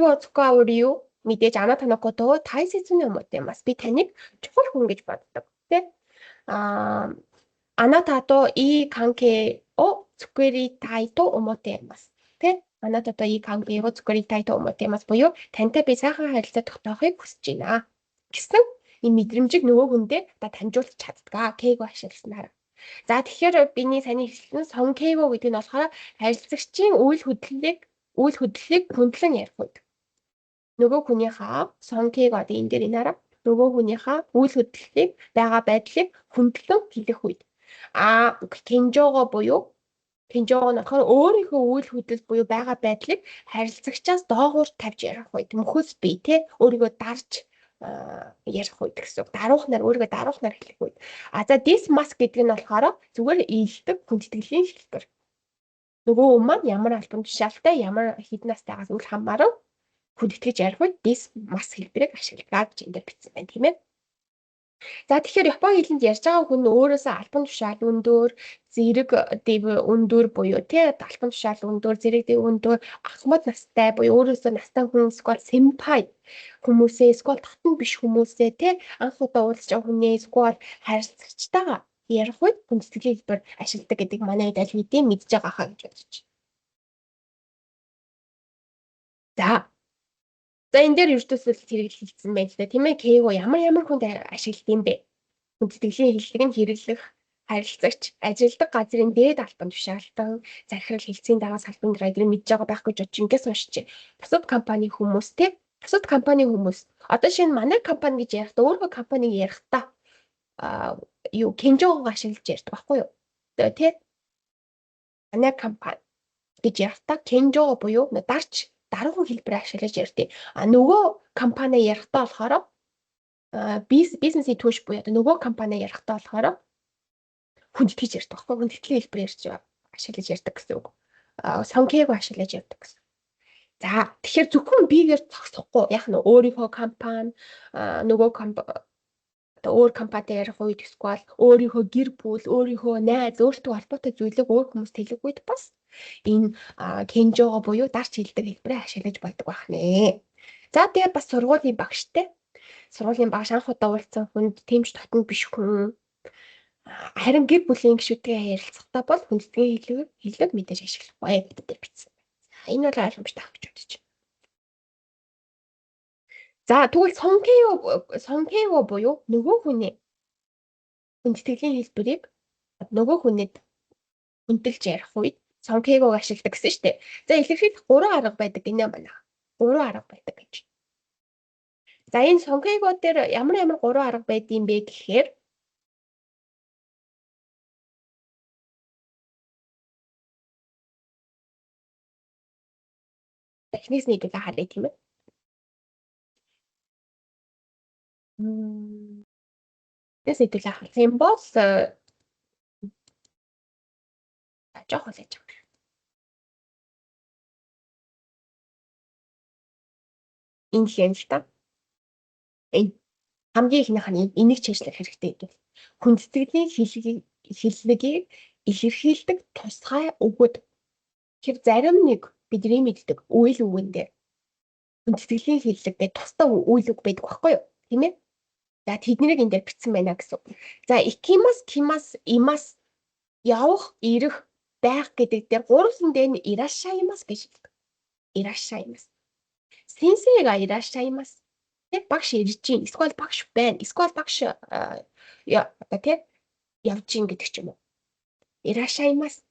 を使う理由 мэдээж あなたのことを大切に思っています. Би таныг чухал хүн гэж боддог. Тэ? Аа あなたといい関係を作りたいと思っています. Тэ? あなたといい関係を作りたいと思っていますбуюу тантай би сайхан харилцаа тогтоохыг хүсэж байна гэсэн энэ мэдрэмжийг нөгөө хүндээ одоо дамжуулж чаддаг. 敬語 ашигласнаар. За, тэгэхээр биний саяны хэлсэн 尊敬語 гэдэг нь болохоор харилцагчийн үйл хөдлөлийг хүндлэн ярих үед. Нөгөө хүнийхээ 尊敬語 одоо энэ дээр энэ хараа нөгөө хүнийхээ үйл хөдлөлийг, байгаа байдлыг хүндлэн хэлэх үед. А 謙譲語 буюу 謙譲語 нь болохоор өөрийнхөө үйл хөдлөл буюу байгаа байдлыг харилцагчаас доогуур тавьж ярих үед, мөхөс би те өөрийгөө дарж ярих үед гэсэн үг. Даруухнаар, өөрийгөө даруухнаар хэлэх үед. А за, ですます гэдэг нь болохоор зүгээр ийдэг хүндэтгэлийн хэлбэр. Нөгөө хүн маань ямар албан тушаалтай, ямар хэдэн настайгаас үл хамааран хүндэтгэж ярих үед ですます хэлбэрийг ашигладаг гэж энэ дээр бичсэн байна, тийм ээ. За, тэгэхээр Япон хэлэнд ярьж байгаа хүн өөрөөсөө албан тушаал өндөр, зэрэг дэв өндөр буюу тий албан тушаал өндөр, зэрэг дэв өндөр, ахмад настай буюу өөрөөсөө настай хүн, эсвэл 先輩 хүмүүсээ, эсвэл татан биш хүмүүсээ тий анх удаа уулзж байгаа хүнээ, эсвэл харилцагчтайгаа ярих үед хүндэтгэлийн хэлбэр ашигладаг гэдэг манай аль хэдийн мэдж байгаа хаа гэж бодож байна. За. За, энэ дээр ердөөсөө л хэрэглэгдсэн байна л да. Тийм ээ, 敬語 ямар ямар хүнд ашигладаг юм бэ? Хүндэтгэлийн хэллэг нь хэрэглэх харилцагч, ажилладаг газрын дээд албан тушаалтан, захирал, хэлтсийн дарга, салбарын дарга мэдж байгаа байх гэж бодож ингээс уншиж. Бусад компани хүмүүс те, бусад компани хүмүүс одоо шинэ манай компани гэж ярихдаа, өөрийнхөө компаниг ярихдаа а юу 謙譲 гоо ашиглаж ярьдаг байхгүй юу? Тэгээ тэ манай компани гэж ярихдаа 謙譲語 буюу дарч даруухан хэлбэр ашиглаж ярьдаг. А нөгөө компани ярихдаа болохоор бизнесийн түвш буюу одоо нөгөө компани ярихдаа болохоор хүндэтгэж ярьдаг байхгүй, хүндэтгэлийн хэлбэр ярьж ашиглаж ярьдаг гэсэн үг. А 尊敬語 ашиглаж ярьдаг гэсэн. За, тэгэхээр зөвхөн бигээр зогсохгүй яг нь өөрийнхөө компани, нөгөө компани, одоо өөр компанитай ярих үед, эсвэл өөрийнхөө гэр бүл, өөрийнхөө найз, өөртөө холбоотой зүйлийг өөр хүмүүст хэлэх үед бас энэ 謙譲語 буюу дарч хэлдэг хэлбэрээ ашиглаж болдог байх нэ. За, тэгээ бас сургуулийн багштай. Сургуулийн багш, анх удаа уулзсан хүнд, тийм ч дотно биш хүн, харин гэр бүлийн гишүүдтэйгээ ярилцахдаа бол хүндэтгэлийн хэллэг мэдээж ашиглахгүй гэдэг дээр бичсэн байна. За, энэ бол ойлгомжтой байх гэж бодож байна. За, тэгвэл 尊敬語 буюу нөгөө хүний хүндэтгэлийн хэлбэрийг нөгөө хүнэд хүндэлж ярих үед 尊敬語 г ашигладаг гэсэн шүү дээ. За, илэрхийлэх гурван арга байдаг гинэ байна. Гурван арга байдаг гэж. За, энэ 尊敬語 дээр ямар ямар гурван арга байдсан бэ гэхээр эхнээс нь хэдүүлээ харъя, тийм ээ. Эхнээс хэдүүлээ харах юм бол жоох хүлээж авах. Энэ л юм л та. Энэ хамгийн ихнийх нь энийг чийжлэх хэрэгтэй гэдэг. Хүндэтгэлийн хэллэгийг илэрхийлдэг тусгай үгүүд. Тэгэхээр зарим нэг бидний мэддэг үйл үгэн дээр хүндэтгэлийн хэллэг гэдэг тусдаа үйл үг байдаг байхгүй юу? Тийм ээ? За, тэднийг энэ дээр бичсэн байна гэсэн. За, 行きます, 来ます, います, явах, ирэх, байх гэдэг дээр гурван дээр нь いらっしゃいます гэж хэлдэг. いらっしゃいます. 先生がいらっしゃいます. Тэ, багш ирж чинь, эсвэл багш байна, эсвэл багш одоо тэ явж чинь гэдэг ч юм уу. いらっしゃいます.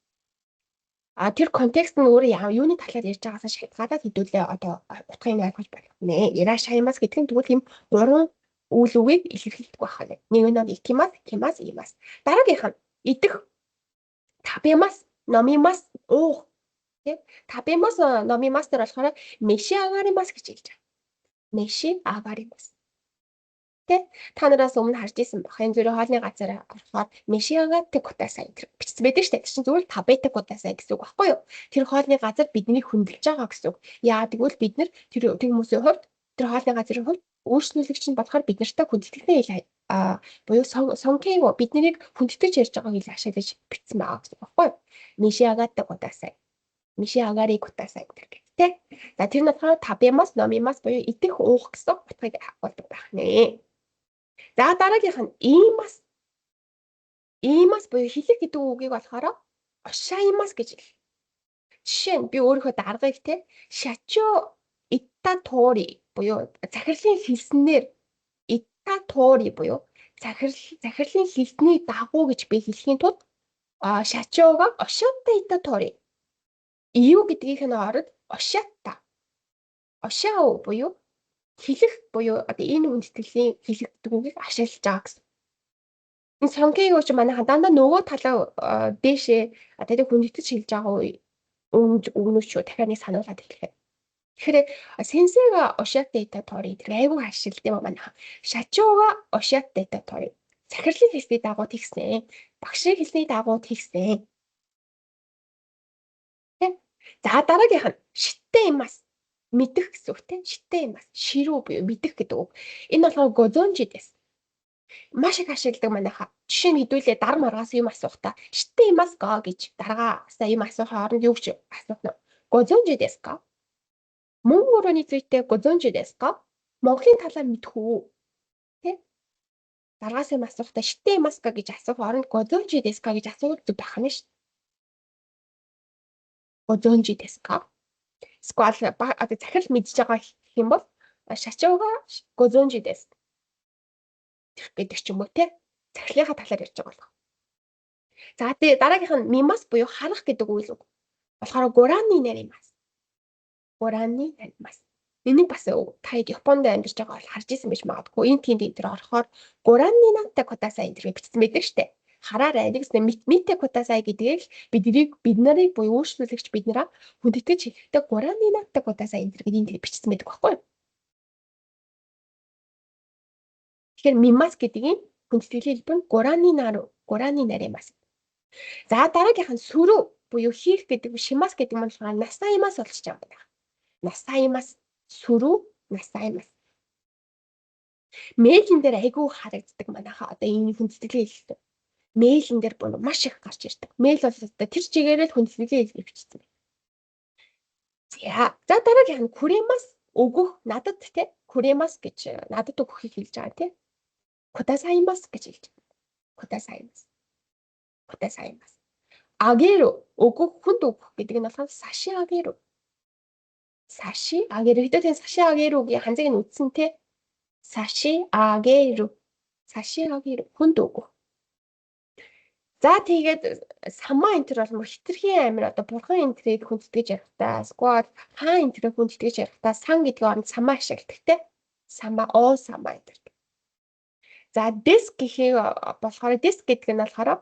А тэр контекст нь өөрөө яа юуны талаар ярьж байгаас шалтгаалаад хэдүүлээ одоо утгыг ойлгож болох нэ. いらっしゃいます гэдэг нь тэгвэл тийм гурван үйл үгийг илэрхийлдэг байх нь. Нэг нь 行きます, 来ます, います. Дараагийнх нь идэх, 食べます, 飲みます, уух. Тэ, 食べます, 飲みます дээр болохоор 召し上がります гэж хэлж байгаа. 召し上がります. Тэ, та нараас өмнө харж исэн баг. Янз бүрийн хоолны газар орохоор 召し上がってください тэр бичсэн байдаг шүү дээ. Тэр чинь зүгээр 食べてください гэсэн үг байхгүй юу? Тэр хоолны газар биднийг хүндэлж байгаа гэсэн үг. Яа тэгвэл бид нар тэр хүмүүсийн хувьд, тэр хоолны газрын хувьд үйлчлүүлэгч нь болохоор бид нартай хүндэтгэлийн хэл буюу 尊敬語, бид нарыг хүндэтгэж ярьж байгаа хэл ашиглаж бичсэн байгаа гэсэн үг байхгүй юу? 召し上がってください. 召し上がりください гэх. Тэ? За, тэр нь болохоор 食べます, 飲みます буюу идэх, уух гэсэн утгыг болдог байх нэ. За, дараагийнх нь 言います. 言います буюу хэлэх гэдэг үгийг болохоор おっしゃいます гэж хэл. Жишээ нь би өөрийнхөө даргаыг, те, 社長言った通り буюу захирлын хэлснээр, 言った通り буюу захирлын хэлсний дагуу гэж би хэлэхийн тулд 社長がおっしゃっていた通り 言う гэдгийнх нь оронд おっしゃった, おっしゃう буюу хэлэх буюу одоо энэ хүндэтгэлийн хэлэх гэдэг үгийг ашиглаж байгаа гэсэн. Энэ 尊敬語 чи манайхан дандаа нөгөө талаа дээшээ одоо тэг хүндэтгэж хэлж байгаа үгнүүд шүү. Дахиад нэг сануулад хэлэхэд. Тэгэхээр 先生がおっしゃっていた通りтэр айгүй ашигладаг юм манайхан. 社長がおっしゃっていた通りзахирлын хэлсний дагуу тэгсэн. Багшийн хэлсний дагуу тэгсэн. Тэ? За, дараагийнх нь 知っています. Мэдэх гэсэн үг, те. 知っています. 知る буюу мэдэх гэдэг үг. Энэ болохоор ご存じです. Маш их ашигладаг манайха. Жишээ нь хэдүүлээ дар маргаас юм асуухта 知っていますか гэж даргаасаа юм асуух оронд юу гэж асуух нь? ご存じですか? モンゴルについてご存知ですか? Монголын талаар мэдэх үү? Тэ? Даргаас юм асуухта 知っていますか гэж асуух оронд ご存知ですか гэж асуувал зүг байх нь шүү. ご存知ですか? Эсвэл одоо захирал мэдж байгаа гэх юм бол 社長がご存知ですгэдэг ч юм уу, те. Захирлынхаа талаар ярьж байгаа болох. За, тэгээ дараагийнх нь 見ます буюу харах гэдэг үйл үг. Болохоор ご覧になります. ご覧になります. Энийг бас та Японд амьдарч байгаа бол харж исэн байж магадгүй. Энэ тэнд энэ төр орохоор ご覧になってください энэ төр бичсэн байдаг штэ. Хараарай. Нэгснэ 見てください гэдгийг биднийг бид нарыг буюу үйлчлүүлэгч бид нараа хүндэтгэж хэлэхдээ ご覧になってください энэ төр гэдэг энэ бичсэн байдаг байхгүй юу? Тэгэхээр 見ます гэдгийг хүндэтгэлийн хэлбэр нь ご覧になる, ご覧になります. За, дараагийнх нь する буюу хийх гэдэг, します гэдэг нь болохоор なさいます болчихж байгаа юм байна. なさいます, する, なさいます. Мэйлэн дээр айгүй харагддаг манайхаа одоо энэ хүндэтгэлийн хэлбэр. Мэйлэн дээр бүр маш их гарч ирдэг. Мэйл бол одоо тэр чигээрээ л хүндэтгэлийн хэлбэр бичсэн байна. За, дараагийнх нь くれます өгөх, надад, те, くれます гэж надад өгөхийг хэлж байгаа, те. くださいます гэж хэлж байна. くださいます. くださいます. あげる өгөх, хүнд өгөх гэдэг нь болохоор 差し上げる. 差し上げる. Хэдүүлээ 差し上げる гийн ханзыг нь үтсэн, те. 差し上げる. 差し上げる хүнд өгөх. За, тэгээд 様 энэ төр бол хэтэрхий амар одоо бурхан энэ тэрийг хүндэтгэж ярихдаа, эсвэл хаан энэ тэрийг хүндэтгэж ярихдаа さん гэдгийн оронд 様 ашигладаг, те. 様, 王様 энэ төр. За, です гэхийг болохоор です гэдэг нь болохоор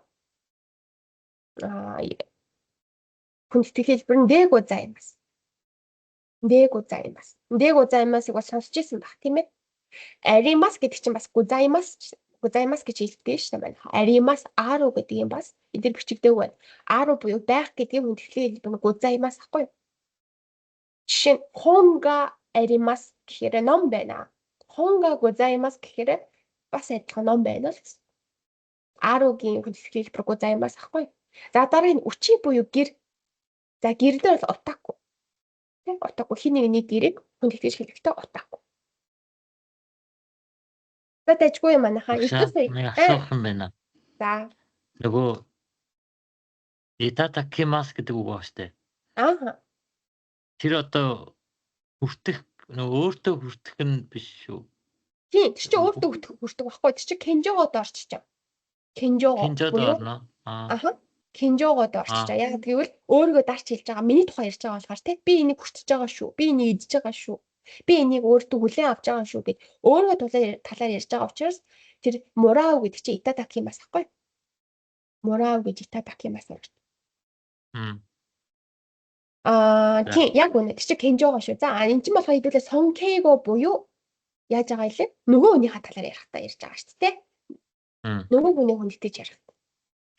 хүндэтгэх хэлбэр нь でございます. でございます. でございます ыг бас сонсч ирсэн баг, тийм ээ. あります гэдэг чинь бас ございますございます гэж хэлдэг шүү дээ байна. ありますある гэдэг юм бас энэ дэр бичигдээгүй байна. ある буюу байх гэдгийг хүндэтгэлийн хэлбэр нь ございます ахгүй юу? Жишээ нь 本があります гэхээр ном байна. 本がございます гэхээр бас адилхан ном байна л гэсэн. ある гийн хүндэтгэлийн хэлбэр ございます ахгүй юу? За, дараа нь うち буюу гэр. За, гэр дээр бол お宅. Тэ, お宅 хэн нэгний гэрийг хүндэтгэж хэлэхдээ お宅. За, дажгүй юм манайхаа. Нэг асуух юм байна. За. Нөгөө いただきます гэдэг үг байна шүү дээ. Аа. Тэр одоо хүртэх, нөгөө өөртөө хүртэх нь биш шүү. Тийм, тэр чинь өөртөө хүртэх байхгүй. Тэр чинь 謙譲語 д орчиж байгаа. 謙譲語. 謙譲д орно. Аа. Аха. 謙譲語 д орчиж байгаа. Яг гэвэл өөрийгөө дарч хэлж байгаа. Миний тухай ярьж байгаа болохоор тий би энийг хүртэж байгаа шүү. Би энийг идэж байгаа шүү. Би энийг өөртөө хүлээн авч байгаа шүү гэд өөрийгөө талаар ярьж байгаа учраас тэр もらう гэдэг чинь いただきます ахгүй. もらう гэж いただきます орж. Аа, тийм, яг үнэ. Тэр чинь 謙譲語 шүү. За, энэ чинь болохоор хэдүүлээ 尊敬語 буюу яаж байгаа илээ? Нөгөө хүнийхээ талаар ярихдаа ярьж байгаа шүү дээ. Нөгөө хүний хүндэтгэж ярих.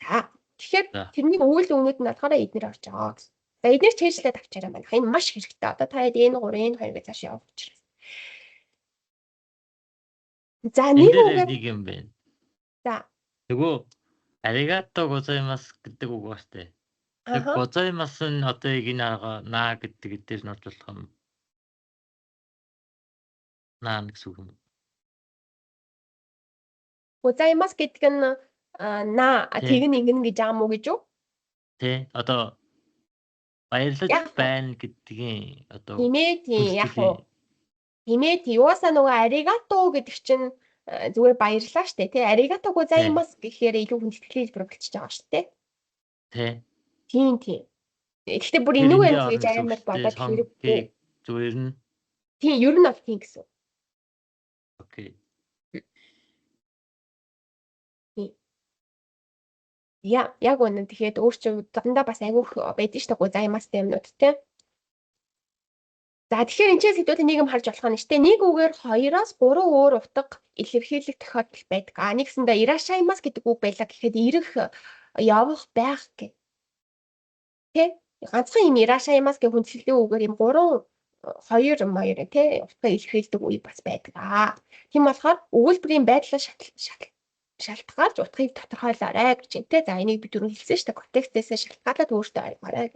За, тэгэхээр тэрний үйл үгнүүд нь болохоор эднэр орж байгаа гэсэн. За, эднэр чэйжлээд авчаарай маань. Энэ маш хэрэгтэй. Одоо та хэд энэ 3, энэ 2 гэж цааш явах учраас. За, нэг үгээр нэг юм байна. За. Нөгөө ありがとうございます гэдэг үг ба штэ. Тэг Аха. ございます нь одоо яг энэ арга な гэдэг дээр нь орж болох юм. な гэсэн үг юм. ございます гэдэг нь な Тий. тэг нь ингэнэ гэж байгаа муу гэж юу? Тэ одоо баярлаж Яг байна гэдгийн одоо Тийм ээ тийм яг хүндэтгэлийн уу. Тийм ээ тийм угаасаа нөгөө ありがとう гэдэг чинь зүгээр баярлаа штэ тий. ありがとうございます гэхээр илүү хүндэтгэлийн хэлбэр болчихж байгаа штэ. Тэ Тийм тийм. Гэхдээ бүр тэр энүүгээр эндээ тэгж орно гэсэн үг аяамаар шүү дээ. бодоод хэрэггүй. Сонгийг зүгээр нь Тийм ер нь бол тийм гэсэн. Окей. Яа, яг үнэн. Тэгэхээр өөр чинь дандаа бас айгүйх байдаг шүү дээ. ございます юмнууд тий. За тэгэхээр энэ ч сэдвүүд нэг юм харж болох нь шүү дээ. Нэг үгээр 2-оос 3 өөр утга илэрхийлэх тохиолдол байдаг. А нэгсэндээ いらっしゃいます гэдэг үг байлаа гэхэд ирэх, явах, байх гэх. Тэ? Ганцхан юм いらっしゃいます гэх хүндэтгэлийн үгээр юм 3 2 юм хоёр тий утга илэрхийлдэг үе бас байдаг. Аа. Тийм болохоор өгүүлбэрийн байдлаас шалтгаалж утгыг тодорхойлоорой гэж байна те. За энийг би түрүү хэлсэн шүү дээ. Контекстээс шалтгаалаад өөртөө ойлгоорой.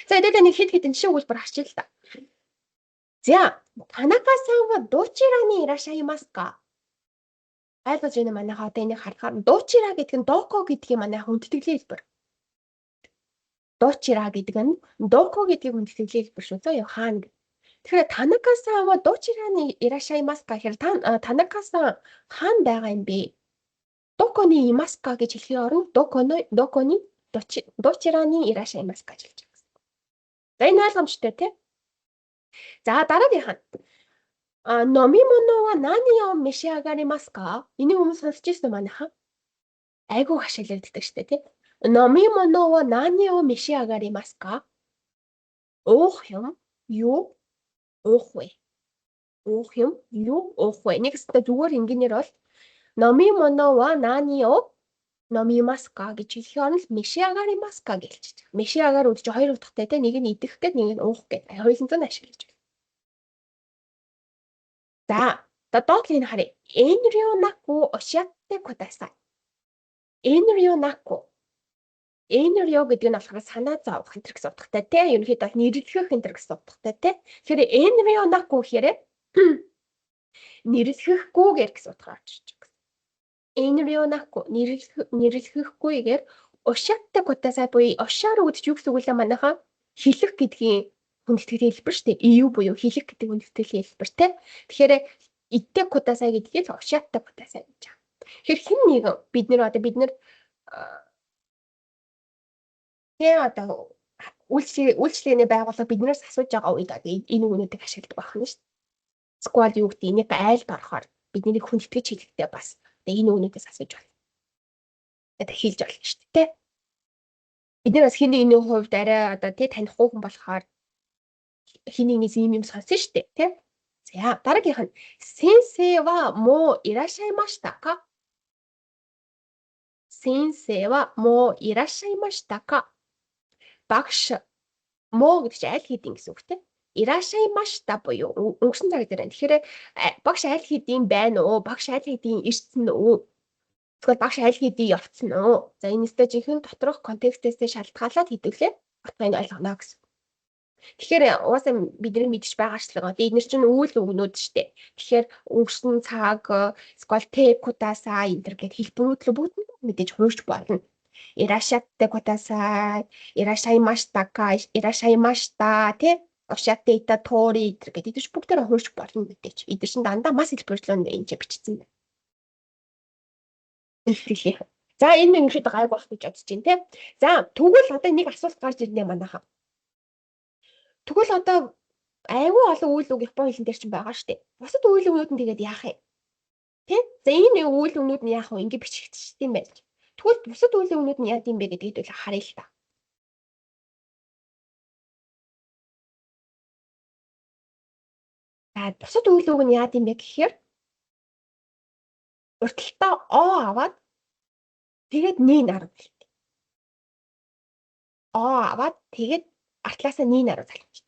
За хэдүүлээ нэг хэд хэдэн жишээ өгүүлбэр харчих л та. За 田中さんはどちらにいらっしゃいますか? Ойлгож байна манайхаа одоо энийг харахаар どちら гэдэг нь どこ гэдгийг манай хүндэтгэлийн хэлбэр. どちら гэдэг нь どこ гэдгийг хүндэтгэлийн хэлбэр шүү. За яа хаана гэх. Тэгэхээр 田中さんはどちらにいらっしゃいますか гэхээр 田中さん хаана байгаа юм бэ? どこにいますか гэж хэлэхийн оронд どこのどこにどちらにいらっしゃいますか гэж хэлж байгаа. За энэ ойлгомжтой тий. За дараагийнх нь 飲み物は何を召し上がりますか? Энийг өмнө сонсч ирсэн үү манайхан? Айгуу ашиглагддаг штэ тий. 飲み物は何を召し上がりますか? Уух юм юу уух вэ? Уух юм юу уух вэ? Нэг хэсэгтээ зүгээр ингэнээр бол 飲み物は何を飲みますか гэж хэлэхийн оронд 召し上がりますか гэж хэлчихэж байгаа. 召し上がる гэж хоёр утгатай те нэг нь идэх гээд нэг нь уух гээд хоёуланг нь ашиглаж байна. За одоо доотлыг харъя. 遠慮なくおっしゃってください. 遠慮なく. 遠慮гэдэг нь болохоор санаа зовох энэ гэсэн утгатай те. Ерөнхийдөө бол нэрлэх энэ гэсэн утгатай те. Тэгэхээр 遠慮なく гэхээр нэрлэхгүйгээр гэсэн утгаар орж ирж байгаа. 遠慮なく нэрлэхгүйгээр おっしゃってください буюу おっしゃる гэдэг юу гэсэн үг лээ манайхаа хэлэх гэдгийн хүндэтгэлийн хэлбэр шүү дээ. 言う буюу хэлэх гэдэг хүндэтгэлийн хэлбэр те. Тэгэхээр 言ってください гэдгийг おっしゃってください гэж байгаа. Тэгэхээр хэн нэгэн бид нэр одоо бид нэр тэ одоо үйлчилгээний байгууллага биднээс асууж байгаа үед одоо энэ үгнүүдийг ашигладаг байх нь шүү дээ. Эсвэл юу гэдэг энийг айлд орохоор бидний хүндэтгэж хэлэхдээ бас одоо энэ үгнүүдээс асууж байна. Одоо хэлж болно шүү дээ, тэ. Бид нар бас хэн нэгний хувьд арай одоо тий танихгүй хүн болохоор хэн нэгнээс ийм юм сонссон шүү дээ, тэ. За дараагийнх нь 先生はもういらっしゃいましたか? 先生はもういらっしゃいましたか? Багш もう гэдэг чинь аль хэдийн гэсэн үг те. いらっしゃいました буюу өнгөрсөн цаг дээр байна. Тэгэхээр багш аль хэдийн байна уу? Багш аль хэдийн ирсэн үү? Эсвэл багш аль хэдийн явцсан уу? За энэ өстой жинхэнэ доторх контекстээс шалтгаалаад хэдүүлээ утгыг ойлгоно гэсэн. Тэгэхээр угаасаа бидний мэдж байгаачлага одоо эдгээр чинь үйл үгнүүд шүү дээ. Тэгэхээр өнгөрсөн цаг, эсвэл てください энэ төр гэх хэлбэрүүд л бүгд нь мэдээж хуурч болно. いらっしゃってください、いらっしゃいましたか、いらっしゃいましたтий おっしゃっていた通り гэдэг эдгээр бүгдээр хуурч болно мэдээж. Эдгээр чинь дандаа мас хэлбэрлөө энэ ч бичсэн байна. Илтгэлийн. За энэ ерөнхийдөө гайгүй байх гэж бодож байна те. За тэгвэл одоо нэг асуулт гарч ирнэ манайхаа. Тэгвэл одоо айгүй олон үйл үг Японы хэлэн дээр чинь байгаа шүү дээ. Бусад үйл үгнүүд нь тэгээд яах юм? Тэ? За энэ үйл үгнүүд нь яах вэ? Ингэ бичигдчихсэн юм байна. Тэгвэл бусад үйл үгнүүд нь яа гэм бэ гэдгийг хэдүүл харъя л та. За бусад үйл үг нь яа гэм бэ гэхээр урталтаа о аваад тэгээд に наруу залхив. を аваад тэгээд артлаасаа に наруу залхив.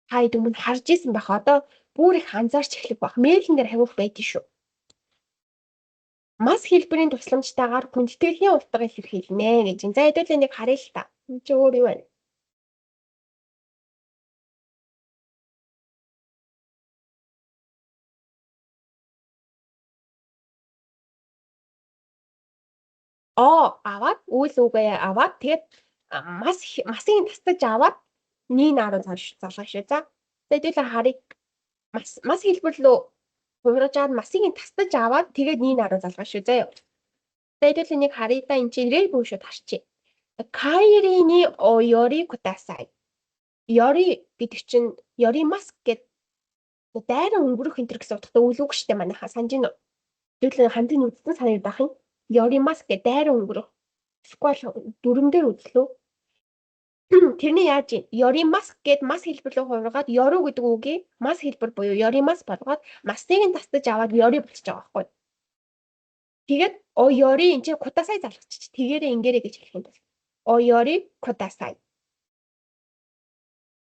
Та хэд өмнө харж исэн байх. Одоо бүр их анзаарч эхлэх байх. Мэйлэн дээр хавих байдгийг шүү. Мас хэлбэрийн тусламжтайгаар хүндэтгэлийн утга илэрхийлнэ гэж. За хэдүүлээ нэг харъя л та. Энд чи өөр юу вэ? О аваад үйл үгээ аваад тэгээд мас масын тастаж аваад ни наруу залгах шүү. За хэдүүлээ харъя. Мас хэлбэр лөө хувиргаж масыг нь тастаж аваад тэгээд ни наруу залгах шүү. Заяа. За хэдүүлээ нэг харъя да, энэ чинь рээ бүү шууд харчи. 帰りに お寄りください. 寄り гэдэг чинь 寄りますгэд дайран өнгөрөх энэ төр гэсэн утгатай үйл үг штэ манайхаа санаж байна уу? Хэдүүлээ хамтын үзсэн санагдах юм. 寄ります гэд дайран өнгөрөх. Эсвэл дүрм дээр үзлөө. Тэрний яаж юм? 寄ります гэд ます хэлбэр рүү хувиргаад 寄る гэдэг үгийг ます хэлбэр буюу 寄ります болгоод ます-ыг нь тастаж аваад 寄り болчихж байгаа байхгүй. Тэгээд お寄り энэ чинь ください залгачих. Тэгээрээ ингээрэй гэж хэлэх юм бол. お寄りください.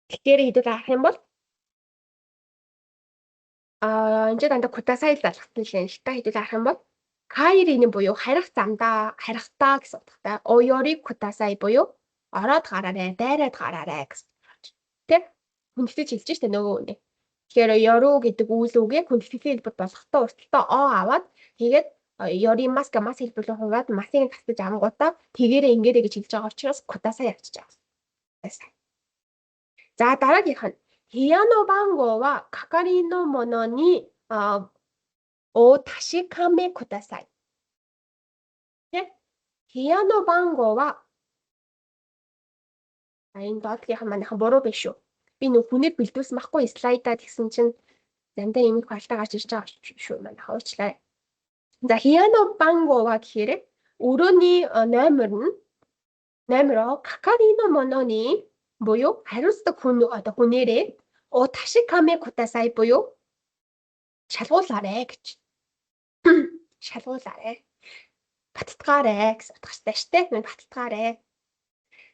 Тэгэхээр хэдүүл харах юм бол энэ ч дандаа ください залгасан л юм л та. Хэдүүл харах юм бол 帰り нь буюу харих замдаа, харихтаа гэсэн утгатай. お寄りください буюу ороод гараарэ, дайраад гараарэ гэсэн. Тэ? Хүндэтгэж хэлж штэ нөгөө үний. Тэгэхээр 寄る гэдэг үйл үгээ хүндэтгэлийн хэлбэр болгохдоо урталтаа お аваад тэгээд 寄ります гэ ます хэлбэр рүү хуваад ます-ыг тасдаж авангуудаа тэгээрээ ингээрэй гэж хэлж байгаа учраас ください авчиж байгаа. За дараагийнх нь 部屋の番号は係の者にお確かめください。Тэ? 部屋の番号はэнэ доотлогийнх нь манайхан буруу биш шүү. Би нөх хүнээр бэлдүүлсэн байхгүй слайдаа тэгсэн чинь заримдаа ийм их алдаа гарч ирж байгаа шүү манайхан уучлаарай. За 部屋の番号は гэхээр өрөөний номер нь номеро 係の者に буюу хариуцдаг хүн одоо хүнээрээ お確かめください буюу шалгуулаарэ гэж. Шалгуулаарэ. Баттгаарэ гэсэн утгатай штэ. Баттгаарэ.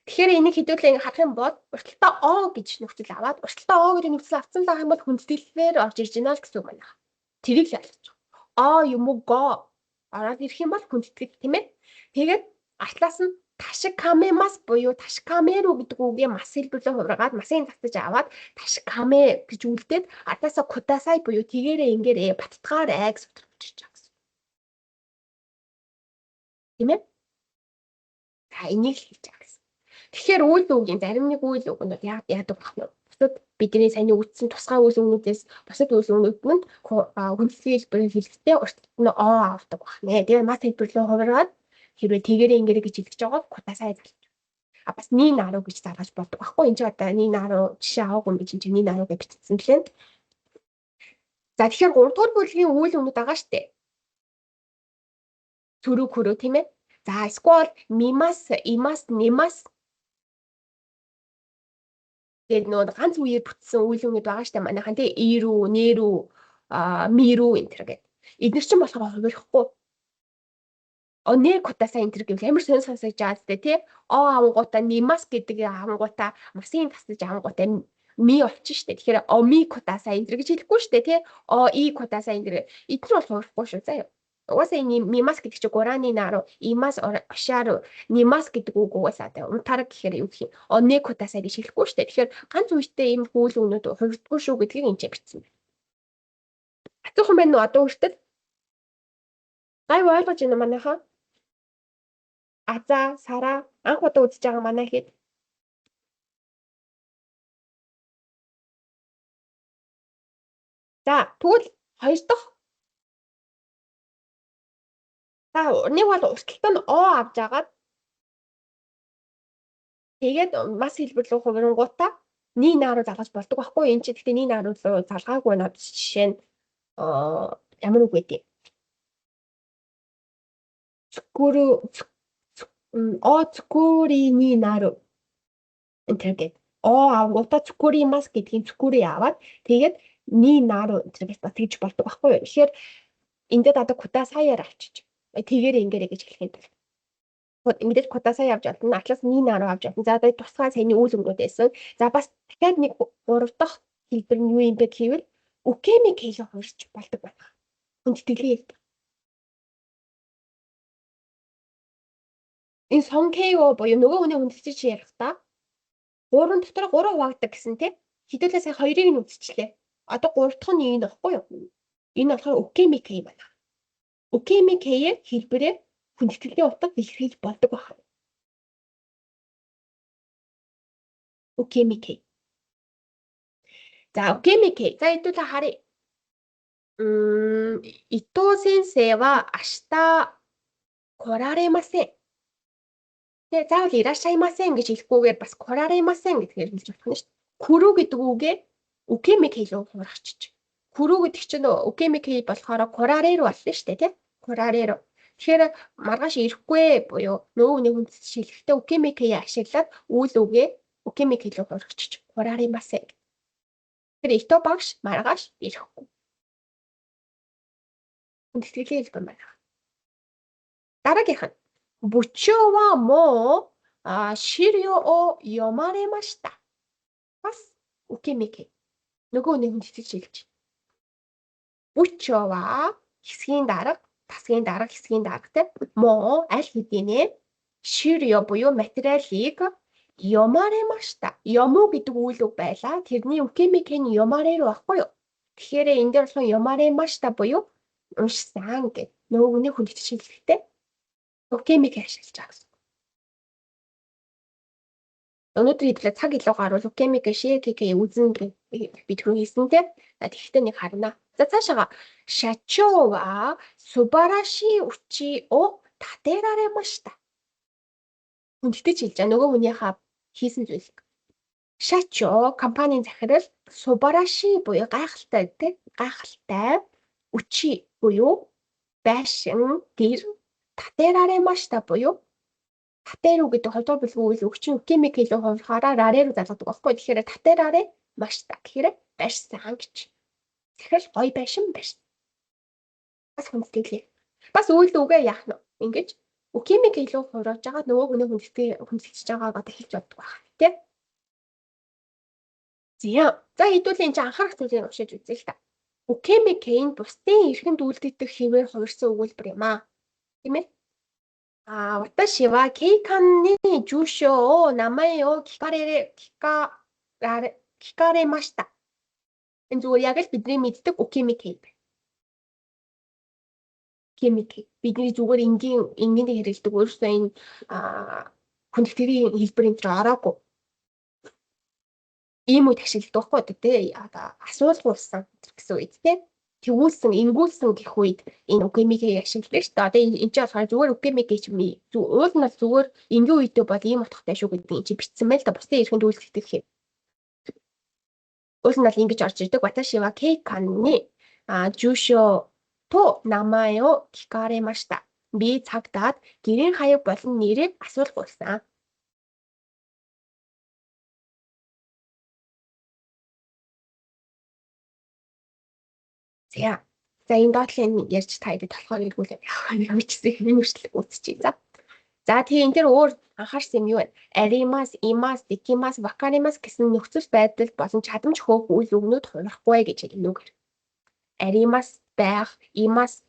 Тэгэхээр энийг хэдүүлээ ингэ харах юм бол урталтаа お гэж нөхцөл аваад урталтаа お гэдэг нөхцөл авсан л байх юм бол хүндэтгэлээр орж ирж байна л гэсэн үг байна. Тэрийг л ойлгож байгаа. お юм уу ご ороод ирэх юм бол хүндэтгэл тийм ээ. Тэгээд артлаас нь 確かめます буюу 確かめる гэдэг үгээ ます хэлбэрлээ хувиргаад ます-ыг татаж аваад 確かめ гэж үлдээд ардаасаа ください буюу тэгээрээ ингээрээ баттгаарэ гэж утга ирж байгаа гэсэн. Тийм ээ? За энийг л хэлж байгаа гэсэн. Тэгэхээр үйл үгийн зарим нэг үйл үг нь яадаг байх нь бусад бидний саяны үтсэн тусгай үйл үгнүүдээс бусад үйл үгнүүд нь хүндэтгэлийн хэлбэрээр хэлэхдээ урт нь お авдаг байх нэ. Тэгээ ます хэлбэрлээ хувиргаад хэрвээ тэгээрээ ингээрэй гэж хэлж байгаа ください залж. А бас になる гэж залгаж болдог байхгүй. Энд чи одоо になる жишээ аваагүй юм би чинь になる гэж бичсэн лээ. За тэгэхээр 3 дугаар бүлгийн үйл үгнүүд байгаа штэ. Цөрөг хөрөө тийм ээ. За эсвэл 見ます, います, 寝ます тэгээд нөгөө ганц үеэр бүтсэн үйл үгнүүд байгаа штэ манайхан тий いる, 寝る, 見る энэ тэр гэдэг. Эднэр чинь болохоор хувирахгүй. 寝ください энэ тэр гэвэл амар сонь сонсогдож байгаа зү тий. お авангуудаа 寝ます гэдэг авангуудаа ます-ыг тасдаж авангуудаа み болчих штэ. Тэгэхээр お見ください энэ тэр гэж хэлэхгүй штэ тий. おいください энэ тэр эднэр бол хувирахгүй шүү заяа. Угаасаа энэ 見ます гэдэг чинь ご覧になる, います おっしゃる, 寝ます гэдэг үг угаасаа тий. Унтаараг гэхээр юу гэх юм. お寝ください гэж хэлэхгүй штэ. Тэгэхээр ганц үетэй ийм үйл үгнүүд хувирдаггүй шүү гэдгийг энэ ч бичсэн байна. Хацуухан байна уу одоо хүртэл? Гай ойлгож байна уу манайхаа? Аза, Сара анх удаа үзэж байгаа манай хэд? За тэгвэл хоёр дахь За нэг бол урталт нь お авч агаад тэгээд ます хэлбэр рүү хувирангуудаа になる залгаж болдог байхгүй энэ чи гэхдээ になる руу залгаагүй над жишээ нь ямар үг вэ? 作る お作りになる энэ тэр гээд お авангуудаа 作ります гэдгийг 作り аваад тэгээд になる энэ тэр гэж бас тэгж болдог байхгүй юу? Тэгэхээр энд дээр одоо ください-аар авчиж тэгээрээ ингээрэй гэж хэлэх юм бол мэдээж ください авч болно. Атлас になる авч болно. За одоо тусгай саяны үйл үгнүүд байсан. За бас дахиад нэг гурав дахь хэлбэр нь юу юм бэ гэвэл 受け身 хэлэн хувирч болдог байна. Хүндэтгэлийн хэлбэр. Энэ 尊敬語 буюу нөгөө хүний хүндэтгэж ярихдаа гурван дотор гурван хуваагддаг гэсэн тийм. Хэдүүлээ сая хоёрыг нь үзчихлээ. Одоо гурав дахь нь энэ баггүй юу? Энэ болохоор 受け身形 байна. 受け身形-ээр хэлбэрээр хүндэтгэлийн утга илэрхийлж болдог байна. 受け身形. За 受け身形. За хэдүүлээ харъя. 伊藤先生は明日来られません. Тэ заавал いらっしゃいません гэж хэлэхгүйгээр бас 来られません гэдгээр хэлж болох нь шүү дээ. 来る гэдэг үгээ 受け身形 рүү хувиргачих. 来る гэдэг чинь 受け身形 болохоор 来られる болно шүү дээ, тэ? 来られる. Тэгэхээр маргааш ирэхгүй буюу нөгөө хүний хүндэтгэж хэлэхдээ 受け身形 ашиглаад үйл үгээ 受け身形 рүү хувиргачих. 来られません. Тэгэхээр Ито багш маргааш ирэхгүй. Хүндэтгэлийн хэлбэр байна. Дараагийнх нь 部長はもう資料を読まれました. Бас 受け身形. Нөгөө нэг хүндэтгэж хэлж. 部長は хэсгийн дарга, тасгийн дарга, хэсгийн дарга те. もう аль хэдийнэ 資料 буюу материалыг 読まれました. 読む гэдэг үйл үг байлаа. Тэрний 受け身形 нь 読まれる байхгүй юу? Тэгэхээр энэ дээр болохоор 読まれました буюу уншсан гэд нөгөө хүний хүндэтгэж хэлэхдээ 受け身形 ашиглаж байгаа гэсэн. Өнөөдөр хэдүүлээ цаг илүү гарвал 受け身形 шээ кк үзэн би түрүү хийсэн те. Тэгэхдээ нэг харна. За цаашаага 社長は素晴らしいうちを建てられました. Хүндэтгэж хэлж байгаа нөгөө хүнийхээ хийсэн зүйлийг. 社長 компанийн захирал 素晴らしい буюу гайхалтай те. Гайхалтай うち буюу байшин гэр 建てられました буюу 建てる гэдэг хоёрдугаар бүлгийн үйл үг чинь 受け身形 рүү хувирахаараа られる залгадаг байхгүй. Тэгэхээр 建てられました гэхээр барьсан гэж. Захирал гоё байшин барьсан. Бас хүндэтгэлээ. Бас үйл үгээ яах нь ингэж 受け身形 рүү хувиргаж байгаа нөгөө хүний хүндэтгэж байгааг одоо хэлж боддог байх тий. За. За хэдүүлээ энэ чинь анхаарах зүйлийг уншиж үзье л та. 受け身形 нь бусдын эрхэнд үйлдэгдэх хэвээр хувирсан өгүүлбэр юм аа. Тийм ээ? あ私は警官に住所を名前を聞かれました. Энэ зүгээр яг л бидний мэддэг 受け身形 байна. 受け身形. Бидний зүгээр энгийн энгийн хэрэглэдэг өөрөөсөө энэ хүндэтгэлийн хэлбэр энэ төр ороогүй. Ийм үед ашигладаг байхгүй тий. Одоо асуулгуулсан гэсэн үед тий. Тэгүүлсэн, ингүүлсэн гэх үед энэ 受け身形 ашигладаг шүү дээ. Одоо энэ чинь болохоор зүгээр 受け身形 юм. Уул нь бол зүгээр энгийн үедээ бол ийм утгатай шүү гэдэг энэ чинь бичсэн байл та бусдын эрхэнд үйлдэгдэх юм. Уул нь бол ингэж орж ирдэг. 私は警官に住所と名前を聞かれました. Би цагдаад гэрийн хаяг болон нэрийг асуулгуулсан. За. За энэ доотлын ярьж та хэд болохоор эргүүлээ явах нэг бичсэн юм хүртэл үзчихье. За. За тэгээ энэ дээр өөр анхаарсан юм юу вэ? あります, います, できます, わかります гэсэн нөхцөл байдал болон чадамж хөөх үйл үгнүүд хувирахгүй гэж хэлнэ. あります байх, います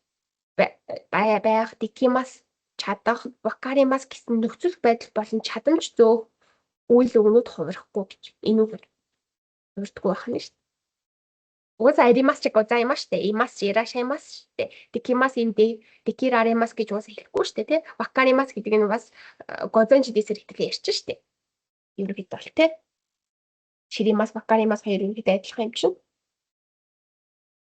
байх, できます чадах, わかります гэсэн нөхцөл байдал болон чадамж зөөх үйл үгнүүд хувирахгүй гэж. Энэ үг хувирдаггүй байх нь шүү дээ. Угаасаа あります ч ございまして, います, いらっしゃいます штэ. できます энэ できられます гэж угаасаа хэлэхгүй штэ тий. わかります гэдэг нь бас ご存じです хэдүүлээ ярьчих штэ. Ерөнхийдөө бол тий. 知ります, わかります хоёр ерөнхийдөө адилхан юм чинь.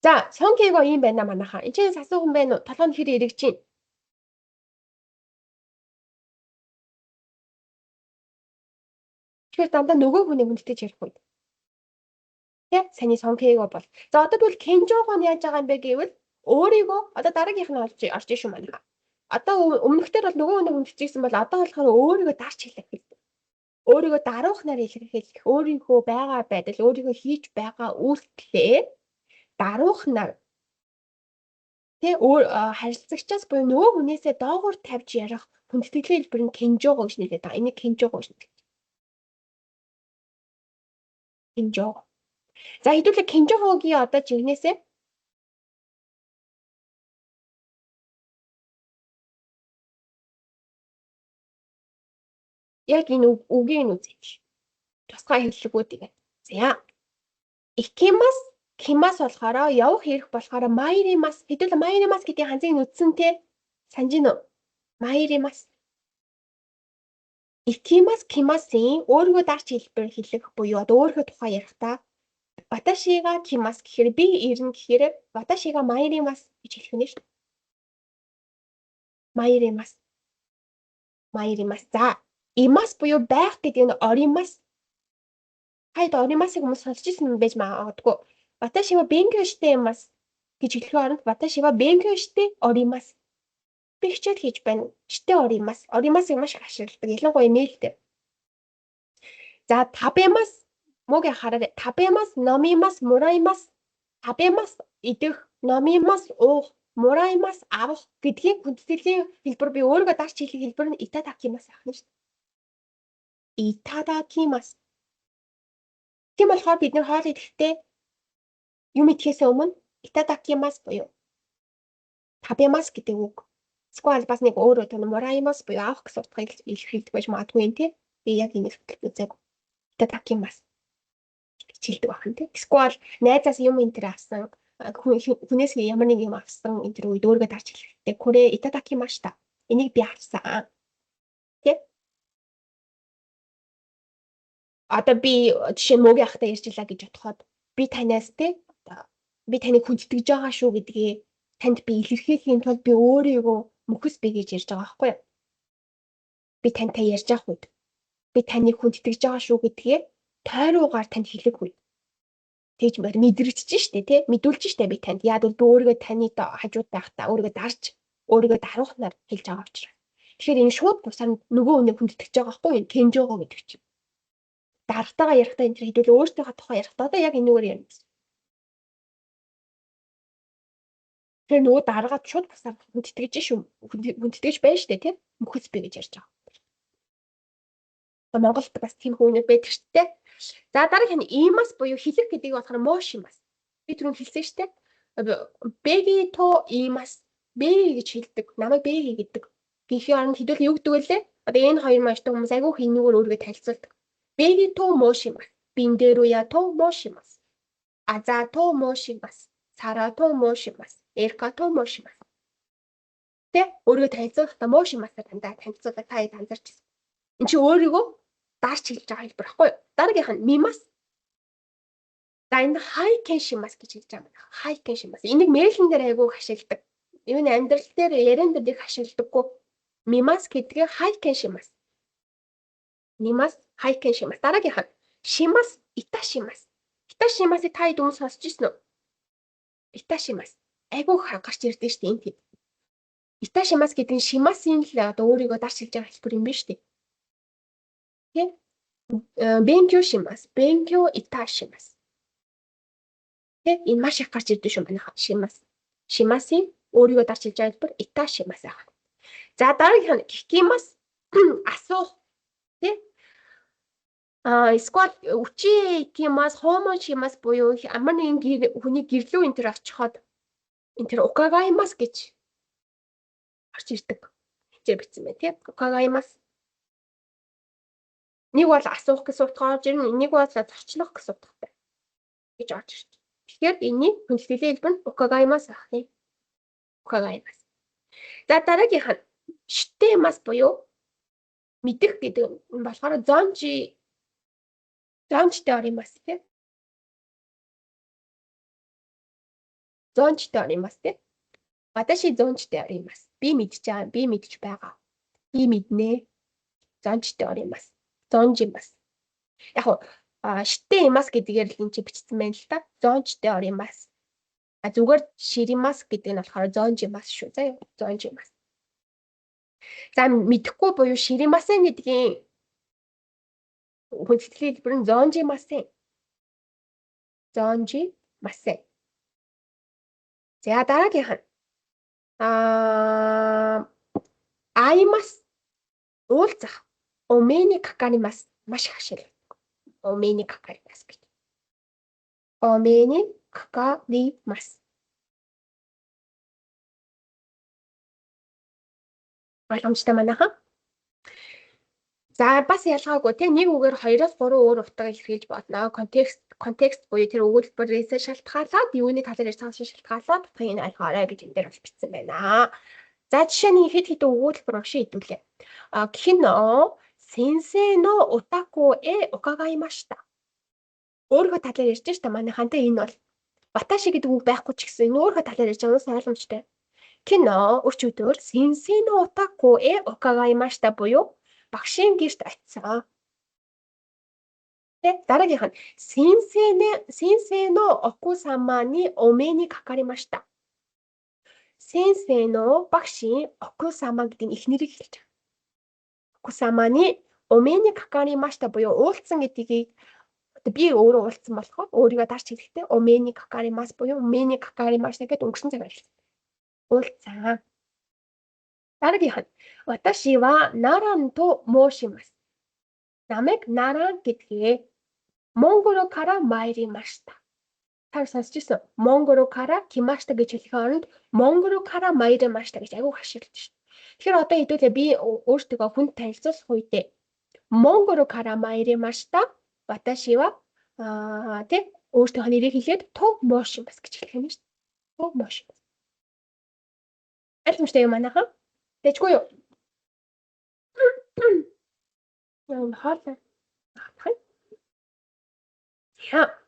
За, 尊敬語 ийм байна манайхаа. Энд чинь асуух юм байна уу? Толгойн хэр эргэж байна? Тэгэхээр дандаа нөгөө хүний хүндэтгэж ярих үед. Тэ? Саяны 尊敬語 бол. За одоо тэгвэл 謙譲語 нь яаж байгаа юм бэ гэвэл өөрийгөө одоо дараагийнх нь олж орж шүү манайхаа. Одоо өмнөхдөр бол нөгөө хүний хүндэтгэжсэн бол одоо болохоор өөрийгөө дарч хэлэх. Өөрийгөө даруухнаар илэрхийлэх, өөрийнхөө байгаа байдал, өөрийгөө хийж байгаа үйлдэлээ даруухнаар тэ өөр харилцагчаас буюу нөгөө хүнээсээ доогуур тавьж ярих хүндэтгэлийн хэлбэр нь 謙譲語 гэж нэрлэдэг байгаа. Энийг 謙譲語 гэж нэрлэдэг. 謙譲語. За хэдүүлээ 謙譲語-гийн одоо жинхнээсээ Яг энэ үгийг нь үзье. Тусгай хэллэгүүдийг. За. 行きます, 来ます болохоор явах ирэх болохоор まいります. Хэдүүл まいります гэдгийг ханзыг нүдсэн те. Санаж гин үү? まいります. 行きます, 来ます-ын өөрийгөө дарж хэлбэр хэлэх буюу одоо өөрийнхөө тухай ярихдаа 私が来ます гэхээр би ирнэ гэхээр 私がまいります гэж хэлэх нь шүү дээ. まいります. まいります. За, います буюу байх гэдэг нь おります. Хайд おります-ыг хүмүүс сонсч ирсэн байж магадгүй. 私は勉強しています гэж хэлэхийн оронд 私は勉強しております. Би хичээл хийж байна. しております. おります-ыг маш их ашигладаг. Ялангуяа мэйл дээр. За, 食べます. Мөг хараарай. 食べます, 飲みます, もらいます. 食べます идэх, 飲みます уух, もらいます авах гэдгийг хүндэтгэлийн хэлбэр би өөрийгөө дарж хэлэх хэлбэр нь いただきます ахна шүү дээ. いただきます. Тийм болохоор бид нэр хоол идэхдээ юм идэхээс өмнө いただきます буюу 食べます гэдэг үг. Эсвэл бас нэг өөрөө тэр もらいます буюу авах гэсэн утгыг илэрхийлдэг байж магадгүй юм тий. Би яг энийг үзээгүй. いただきます гэж хэлдэг байна тий. Эсвэл найзаас юм энэ тэр авсан, хүнээс ямар нэг юм авсан энэ тэр үед өөрийгөө дарж хэлэхдээ これいただきました. Энийг би авсан. Тий. Одоо би жишээ нь мөгийн ахтай ярьж илаа гэж бодоход би танаас те одоо би таныг хүндэтгэж байгаа шүү гэдгээ танд би илэрхийлэхийн тулд би өөрийгөө мөхөс би гэж ярьж байгаа байхгүй юу? Би тантай ярьж байгаа үед би таныг хүндэтгэж байгаа шүү гэдгээ тойруугаар танд хэлэх үед тэгж мэдрэгдэж штэ тий мэдүүлж штэ би танд. Яг бол би өөрийгөө таны хажууд байхдаа өөрийгөө дарж өөрийгөө даруухнаар хэлж байгаа учраас. Тэгэхээр энэ шууд бусаар нөгөө хүнийг хүндэтгэж байгаа байхгүй юу? 謙譲語 гэдэг чинь. Даргатайгаа ярихдаа энэ тэр хэдүүл өөртөөхөө тухай ярихдаа одоо яг энэгээр ярина гэсэн. Тэгэхээр нөгөө даргаад шууд бусаар хүндэтгэж шүү. Хүндэтгэж байна штэ тий мөхөс би гэж ярьж байгаа. Монголд бас тийм хүмүүнүүд байдаг шүү дээ. За дараагийнх нь 言います буюу хэлэх гэдгийг болохоор 申します. Би түрүүн хэлсэн шүү дээ. ベギと言います. Беги гэж хэлдэг. Намайг беги гэдэг. Гэхийн оронд хэдүүл юу гэдэг вэ? Одоо энэ хоёр маш хүмүүс айгүй хинүүгээр өөрийгөө танилцуулдаг. ベギと申します. ビンデルヤと申します. アザと申します. サラと申します. エルカと申します. Тэ өөрийгөө танилцуулахдаа 申します-аар дандаа танилцуулаад та хэд анзаарч ирсэн. Энд чи өөрийгөө дарж хэлж байгаа хэлбэр баггүй юу? Дараагийнх нь 見ます. За энэ 拝見します гэж хэлж байгаа юм байна. 拝見します. Энийг мэйлэн дээр айгүй их ашигладаг. Энэ амьдрал дээр яриан дээр их ашигладаггүй. 見ます гэдгээ 拝見します. 見ます 拝見します. Дараагийнх нь します, いたします. いたします-ыг та хэд өмнө сонсч ирсэн үү? いたします. Айгүй их гарч ирдэ шүү дээ энэ тийм. いたしますгэдэг нь します-ын л одоо өөрийгөө дарж хэлж байгаа хэлбэр юм биш үү? Тэ? 勉強します. 勉強いたします. Тэ? Энэ маш их гарч ирдэ шүү манайха. します. します-ын өөрийгөө дарж хэлж байгаа хэлбэр いたします аа. За дараагийнх нь 聞きます. Асуух. Тэ? А эсвэл うちへ行きます, 訪問します буюу ямар нэгэн хүний гэрлүү энэ төр очиход энэ тэр 伺います гэж орж ирдэг. Хичээ бичсэн байна тий. 伺います. Нэг бол асуух гэсэн утгаар орж ирнэ, нэг бол зочлох гэсэн утгатай гэж орж ирж. Тэгэхээр энэний хүндэтгэлийн хэлбэр нь 伺います ах тий. 伺います. За дараагийнх нь 知ってます буюу мэдэх гэдэг нь болохоор 存じ存じております тий. 存じております тий. 私存じております. Би мэдж байгаа, би мэдж байгаа. Би мэднэ. 存じております. 存じます. Яг уу 知っています гэдгээр л энэ чи бичсэн байна л та. 存じております. А зүгээр 知ります гэдэг нь болохоор 存じます шүү. За юу? 存じます. За мэдэхгүй буюу 知りません гэдгийн хүндэтгэлийн хэлбэр нь 存じません. 存じません. За дараагийнх нь 会います. Уулзах. お目にかかります. Маш их ашиглагддаг. お目にかかります гэж. お目にかかります. Ойлгомжтой манайхан. За бас ялгаагүй тийм нэг үгээр 2-оос 3 өөр утга илэрхийлж болно. Контекст буюу тэр өгүүлбэрээс шалтгаалаад юуны талаар ярьж байгаас шалтгаалаад утгыг нь ойлгоорой гэж энэ дээр бас бичсэн байна. За жишээ нь хэд хэдэн өгүүлбэр уншин хэдүүлээ. 昨日先生のお宅へ伺いました. Өөрийнхөө талаар ярьж штэ манайхан те энэ бол 私 гэдэг үг байхгүй ч гэсэн энэ өөрийнхөө талаар ярьж байгаа нь ойлгомжтой. 昨日 өчигдөр 先生のお宅へ伺いました буюу багшийн гэрт очисон. Тэ дараагийнх нь 先生の奥様にお目にかかりました. 先生の багшийн 奥様 гэдэг нь эхнэрийг хэлж байгаа. 奥様にお目にかかりました буюу уулзсан гэдгийг одоо би өөрөө уулзсан болохоор өөрийгөө дарж хэлэхдээ お目にかかります буюу 目にかかりましたгэдээ өнгөрсөн цагаар хэлсэн. Уулзсан. Дараагийнх нь 私はナランと申します. Намайг Наран гэдгээ モンゴルから参りました. Та сонсч ирсэн. モンゴルから来ました гэж хэлэхийн оронд モンゴルから参りました гэж айгүй хашилж шин. Тэгэхээр одоо хэдүүлээ би өөртөө хүнд танилцуулах үедээ モンゴルから参りました. 私は аа тий өөртөөх нэрийг хэлээд と申します гэж хэлэх юм шүү. と申します. Ойлгомжтой юм манайхан? Дэжгүй юу? Яа хоолой. За.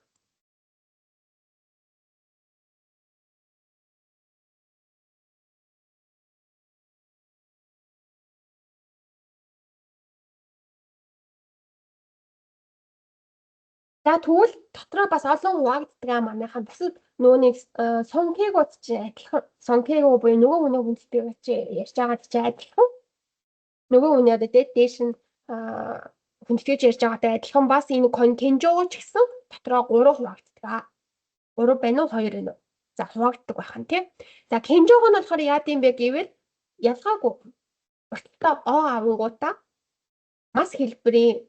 За тэгвэл дотроо бас олон хуваагддаг аа манайхан бусад нөгөө 尊敬語 чинь адилхан 尊敬語 буюу нөгөө хүний хүндэтгэж чи ярьж байгаа чи адилхан нөгөө хүний одоо дээш нь хүндэтгэж ярьж байгаатай адилхан бас энэ 謙譲 ч гэсэн дотроо 3 хуваагддаг аа. 3 байна уу 2 байна уу? За хуваагддаг байх нь тий. За 謙譲 нь болохоор яад юм бэ гэвэл ялгаагүй уртдаа を авангуудаа ます хэлбэрийн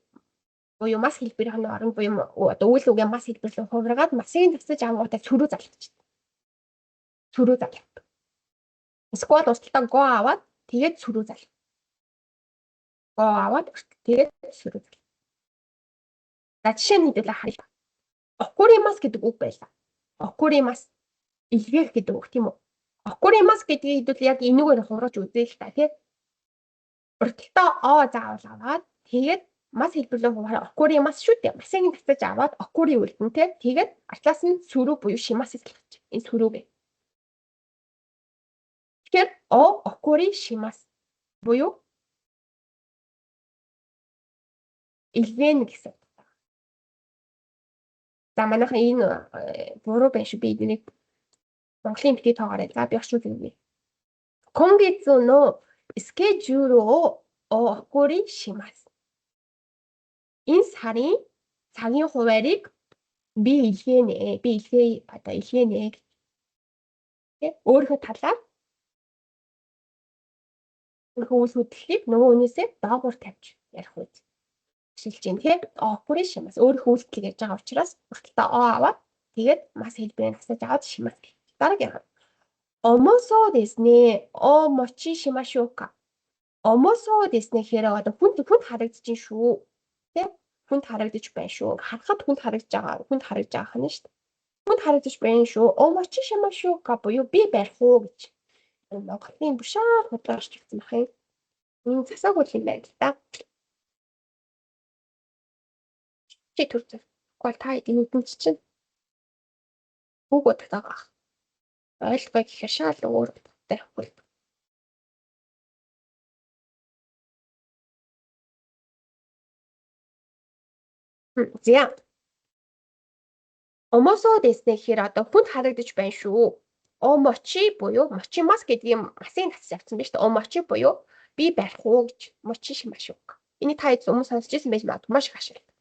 буюу ます хэлбэрийн оронд буюу одоо үйл үгээ ます хэлбэр рүү хувиргаад ます-ыг засаж авангуудаа する залгаж. する залгадаг. Эсвэл уртдаа ご аваад тэгээд する залгах. ご аваад тэгээд する залгах. За жишээ нь хэдүүлээ харъя. 送ります гэдэг үг байлаа. 送ります илгээх гэдэг үг тийм үү? 送ります гэдгийг хэдүүл яг энэгээр хувиргаж үзье л та тий. Уртдаа を заавал аваад тэгээд ます хэлбэр рүү хувираад 送ります шүү дээ. ます-ыг татаж аваад 送り үлдэн тий. Тэгээд артлаас нь する буюу します залгаж. Энэ する гэ. Тэгэхээр お送りします буюу илгээнэ гэсэн. За манайхан энэ буруу байна шүү. Би энийг Монголын битгий тоогоорой. За би орчуулж өгье. 今月のスケジュールをお送りします. Энэ сарын цагийн хуваарийг би илгээнэ. Би илгээе. Одоо илгээнэ. Тэ өөрийнхөө талаар өөрийнхөө үйл хөдлөлийг нөгөө хүнээсээ доогуур тавьж ярих үед ашиглаж байна тий. お送りします. Өөрийнхөө үйлдэлийг ярьж байгаа учраас уртдаа を аваад тэгээд ます хэлбэрийг асааж аваад します. Дараагийнх нь 重そうですね. お持ちしましょうか. 重そうですねгэхээр одоо хүнд хүнд харагдаж шүү. Тэ? Хүнд харагдаж байна шүү. Харахад хүнд харагдаж байгаа. Хүнд харагдаж байгаа нь шүү дээ. Хүнд харагдаж байна шүү. お持ちしましょうか буюу би барих уу гэж. Монголын бушаар худлаа орчуулсан байх юм. Энэ засаагүй юм байна л да. Чи төр зүг. Гэхдээ та энэ үдэн чинь үг боддог байгаа. Ойлгоё гэхээр шал өөр утгатай хөл. За. 重そうですね гэхээр одоо хүнд харагдаж байна шүү. お持ち буюу 持ちます гэдгийг ます-ыг татаж авсан байна шүү дээ. お持ち буюу би барих уу гэж 持ちしましょうか. Энийг та өмнө сонсч ирсэн байж магадгүй маш их ашигладаг.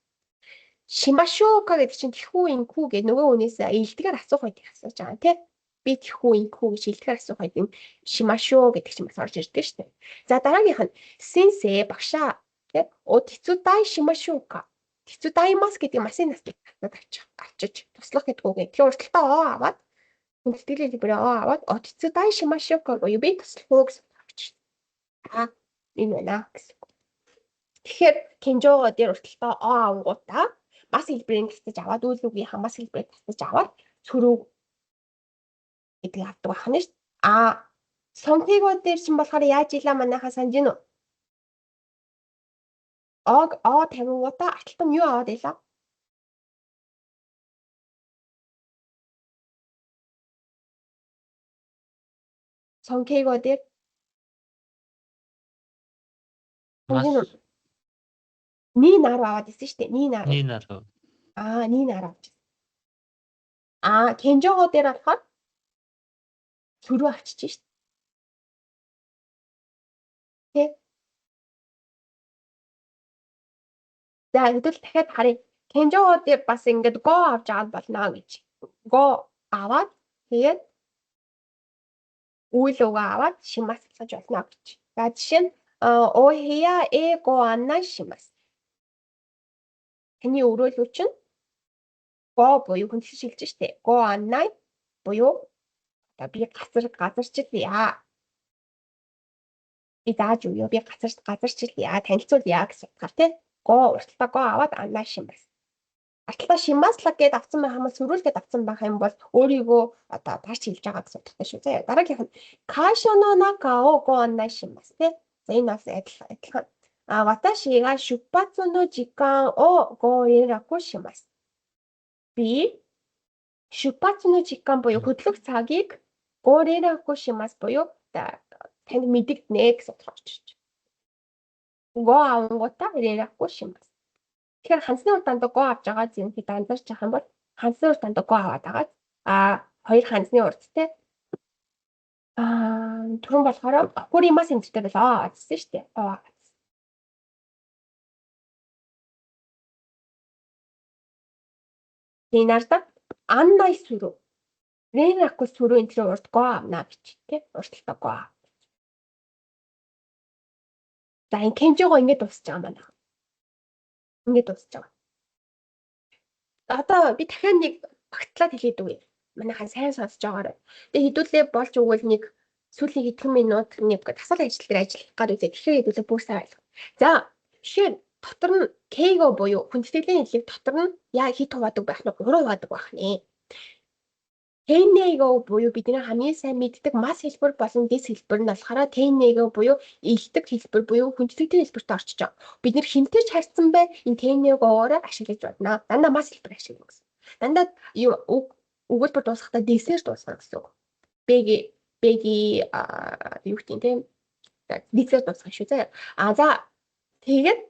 しましょうか гэдэг чинь тэхүү инхүү гэж нөгөө хүнээс илтгэр асуух үед асууж байгаа тий. Би тэхүү инхүү гэж илтгэр асуух үед энэ しましょう гэдэг чинь бас орж ирдэг шүү дээ. За дараагийнх нь 先生 багшаа тий. お手伝いしましょうか. 手伝います гэдэг ます-ыг татаж авчиж туслах гэдэг үг. Тэгэхээр уртдаа を аваад хүндэтгэлийн хэлбэрээ を аваад お手伝いしましょうか буюу би туслах уу гэсэн авчиж. За энэ байна гэсэн. Тэгэхээр кенжого дээр урталтаа о авангуудаа ます хэлбэрийг татаж аваад үйл үгийн ます хэлбэрийг татаж аваад сөрөг гэдэг авдаг байх нь шүү дээ. А 尊敬語 дээр чинь болохоор яаж илаа манайхаа санаж гин үү? Ог о тавингуудаа арталт нь юу аваад илаа? 尊敬語 дээр ます. になる аваад исэн шүү дээ. になる. になる. Аа, になる авч. Аа, 謙譲語 дээр болохоор する авчиж шүү дээ. Тэ. За, хэдүүл дахиад харъя. 謙譲語 дээр бас ингээд ご авч аваад болно гэж. ご аваад тэгээд үйл үгээ аваад します болгож болно гэж. За, жишээ нь お部屋へご案内します. Таны өрөөлүү чинь ご буюу хүндлэл шилжиж штэ. ご案内 буюу одоо би газар газарчлаа. Би зааж өгье. Би газар газарчлаа, танилцуулъя гэсэн утгаар тий. ご урталтаа ご аваад 案内します. Арталтаа します лаг гэдээ авсан байх юм бол сөрүүлгээд авсан байх юм бол өөрийгөө одоо дарч хэлж байгаа гэсэн утгатай шүү. За дараагийнх нь 会社の中をご案内します тий. За энэ бас адилхан. А 私が出発の時間をご連絡します. Би 出発の時間 буюу хөдлөх цагийг ご連絡します буюу танд мэдэгдэнэ гэсэн утгаар орж ирж байна. ご авангуудаа 連絡します. Тэгэхээр хансны урд дандаа ご авч байгаа юм хэд анзаарч байгаа юм бол хансны урд дандаа ご аваад байгаа. А хоёр хансны урд те аа түрүүн болохоор 送ります энэ дээр бол оо авчихсан шүү дээ. Оо. Энэ нарда 案内する. 連絡する энэ тэр урд ご авна гэж тий. Урталтаа ご. За энэ 謙譲語 ингэж дуусч байгаа юм байна. Ингэж дуусч байгаа. Одоо би дахиад нэг багтлаад хэлээд үгүй. Манайхаа сайн сонсож байгаарай. Тэгээ хэдүүлээ болж өгвөл нэг сүүлийн хэдхэн минут нэг дасгал ажил дээр ажиллах гад үзээ. Тэгэхээр хэдүүлээ бүр сайн ойлгох. За тэгэхээр дотор нь 敬語 буюу хүндэтгэлийн хэллэг дотор нь яа хэд хуваадаг байх нь 3 хуваадаг байх нэ. 丁寧語 буюу бидний хамгийн сайн мэддэг ます хэлбэр болон です хэлбэр нь болохоор 丁寧語 буюу элдэг хэлбэр буюу хүндэтгэлийн хэлбэрт орчиж байгаа. Бид нэр хинтэй ч харьцсан бай энэ 丁寧語-оор ашиглаж байна. Дандаа ます хэлбэр ашиглана гэсэн. Дандаа юу үг өгүүлбэр дуусгахдаа です-ээр дуусгана гэсэн үг. Бэги бэги юу гэдэг юм те です-ээр дуусгах шүү заа. А за тэгээд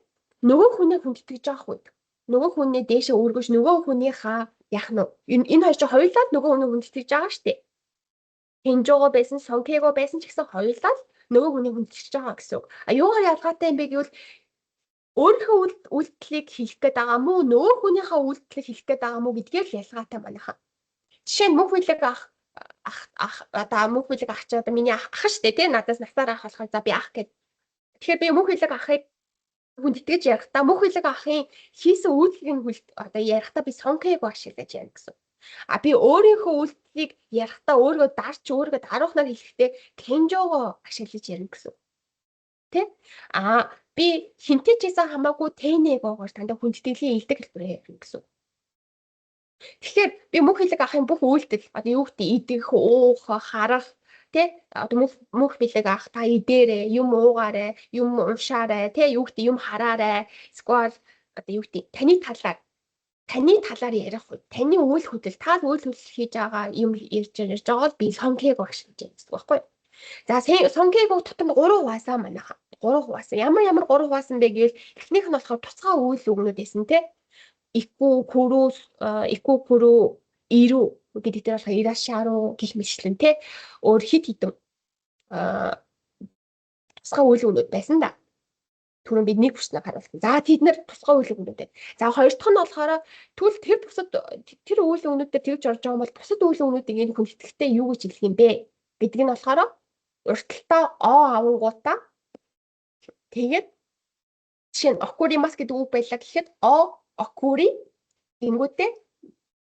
нөгөө хүнийг хүндэтгэж явах үед нөгөө хүнээ дээшээ өргөж нөгөө хүнийхээ яах нь энэ энэ хоёр чинь хоёулаа нөгөө хүнийг хүндэтгэж байгаа шүү дээ. 謙譲語 байсан, 尊敬語 байсан ч гэсэн хоёулаа л нөгөө хүнийг хүндэтгэж байгаа гэсэн үг. А юугаар ялгаатай юм бэ гэвэл өөрийнхөө үйлдэлийг хийх гээд байгаа мó нөгөө хүнийхээ үйлдэлийг хийх гээд байгаа мó гэдгээр л ялгаатай манайхаа. Жишээ нь мөнх бүлэг ах ах ах одоо мөнх бүлэг ах чи одоо миний ах ах шүү дээ тий надаас насаар ах болохоор за би ах гэд. Тэгэхээр би мөнх бүлэг ахыг хүндэтгэж ярихдаа мөнх бүлэг ахын хийсэн үйлдэлийг хүлд одоо ярихдаа би 尊敬語 ашиглаж ярина гэсэн. А би өөрийнхөө үйлдэлийг ярихдаа өөрийгөө дарч өөрийгөө даруухнаар хэлэхдээ 謙譲語 ашиглаж ярина гэсэн. Тэ? А би хинтэй ч хийсэн хамаагүй 丁寧語-оор дандаа хүндэтгэлийн элдэг хэлбэрээр ярина гэсэн. Тэгэхээр би мөнх хэлэг ахын бүх үйлдэл одоо юу гэдэг идэх, уух, харах тэ одоо мөнх мөнх бэлэг ах та идээрээ, юм уугаарай, юм уншаарай, тэ юу гэдэг юм хараарай. Эсвэл одоо юу гэдэг таны талаар ярих үед таны үйл хөдлөл та үйл хөдлөл хийж байгаа юм ярьж ярьж байгаа бол би 尊敬語 ашиглаж байна гэсэн үг байхгүй юу? За 尊敬語 дотор нь 3 хуваасан манайха. 3 хуваасан. Ямар ямар 3 хуваасан бэ гэвэл эхнийх нь болохоор тусгай үйл үгнүүд байсан те. 行く, 来る, 行く, 来る, いる гэдэг дээр болохоор いらっしゃる гэх мэтчлэн те. Өөр хэд хэдэн тусгай үйл үгнүүд байсан да. Түрүүн би нэг хүснэ харуулсан. За тэд нэр тусгай үйл үгнүүд байна. За хоёр дахь нь болохоор тэгвэл тэр бусад тэр үйл үгнүүд дээр тэгж орж байгаа юм бол бусад үйл үгнүүдийг энэ хүндэтгэхдээ юу гэж хэлэх юм бэ гэдэг нь болохоор урталтаа о авангуудаа тэгээд жишээ нь 送ります гэдэг үг байлаа гэхэд を送り гингүүтээ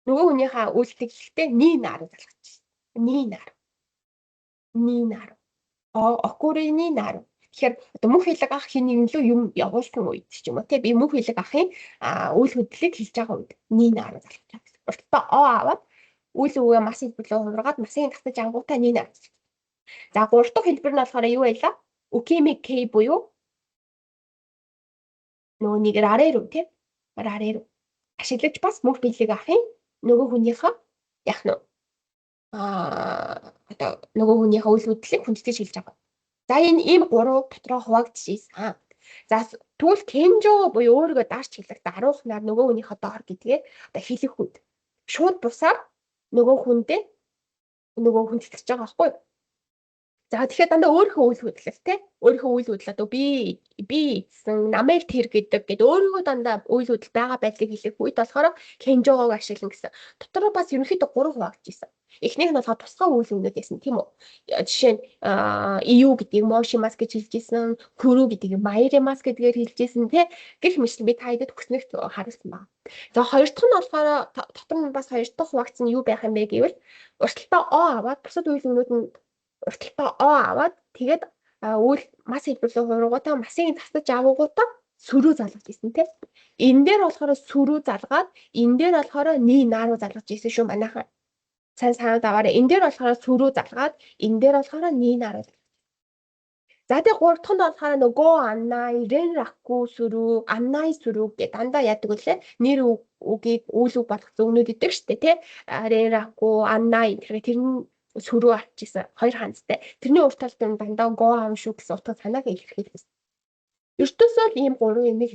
нөгөө хүнийхээ үйлдэл хэлэхдээ になる залгаж. になる. になる. お送りになる. Тэгэхээр одоо мөнх хилэг ах хин нэгэн лөө юм явуулсан үед ч юм уу тий, би мөнх хилэг ахын үйл хөдлөлийг хэлж байгаа үед になる залгаж байгаа гэсэн. Урталтаа を аваад үйл үгээ ます хэлбэрлөө хувиргаад ます-ыг татаж ангуудаа になる. За, гурав дахь хэлбэр нь болохоор юу байлаа? 受け身形 буюу нөгөө нэг られる тий. られる. Ашиглаж бас мөнх бэлэг ахын нөгөө хүнийхээ яг нь одоо нөгөө хүнийхээ үйл хөдлөлийг хүндэтгэж хэлж байгаа. За, энэ ийм гурав дотроо хуваагдчихсан. За, тэгвэл 謙譲 буюу өөрийгөө дарч хэлэх даруухнаар нөгөө хүнийхээ доор гэдгээ одоо хэлэх үед шууд бусаар нөгөө хүндээ нөгөө хүндэтгэж байгаа байхгүй юу? За, тэгэхээр дандаа өөрийнхөө үйл хөдлөл те, өөрийнхөө үйл хөдлөл, одоо би эзэн намайг тэр гэдэг гэд өөрийгөө дандаа үйл хөдлөл байгаа байдлыг хэлэх үед болохоор 謙譲 гоог ашиглана гэсэн. Дотроо бас ерөнхийдөө гурав хуваагдчихсан. Эхнийх нь болохоор тусгай үйл үгнүүд байсан, тийм үү? Жишээ нь 言う гэдгийг 申します гэж хэлж исэн, 来る гэдгийг まいります гэдгээр хэлж исэн те. Гэх мэт би та хэдэд хүснэгт харуулсан байна. За, хоёр дахь нь болохоор дотор нь бас хоёр дахь хуваагдсан нь юу байх юм бэ гэвэл урталтаа を аваад бусад үйл үгнүүд нь урталтаа を аваад тэгээд үйл ます хэлбэрлээ хувиргуудаа ます-ыг татаж авангуудаа する залгаж исэн тийм. Энэ дээр болохоор する залгаад, энэ дээр болохоор になる залгаж исэн шүү, манайхан. Сайн санаад аваарай. Энэ дээр болохоор する залгаад, энэ дээр болохоор になる. За, тэгээ гурав дахь нь болохоор нөгөө 案内, 連絡する, 案内する гэ дандаа яадаг үлээ. Нэр үгийг үйл үг болгох үгнүүд идэг штэ тий. 連絡, 案内 тэр нь する авчихсан хоёр ханцтай. Тэрний урд талд нь дандаа ご案書 гэсэн утга санааг илэрхийлсэн. Ертөөсөө л ийм гурван юмыг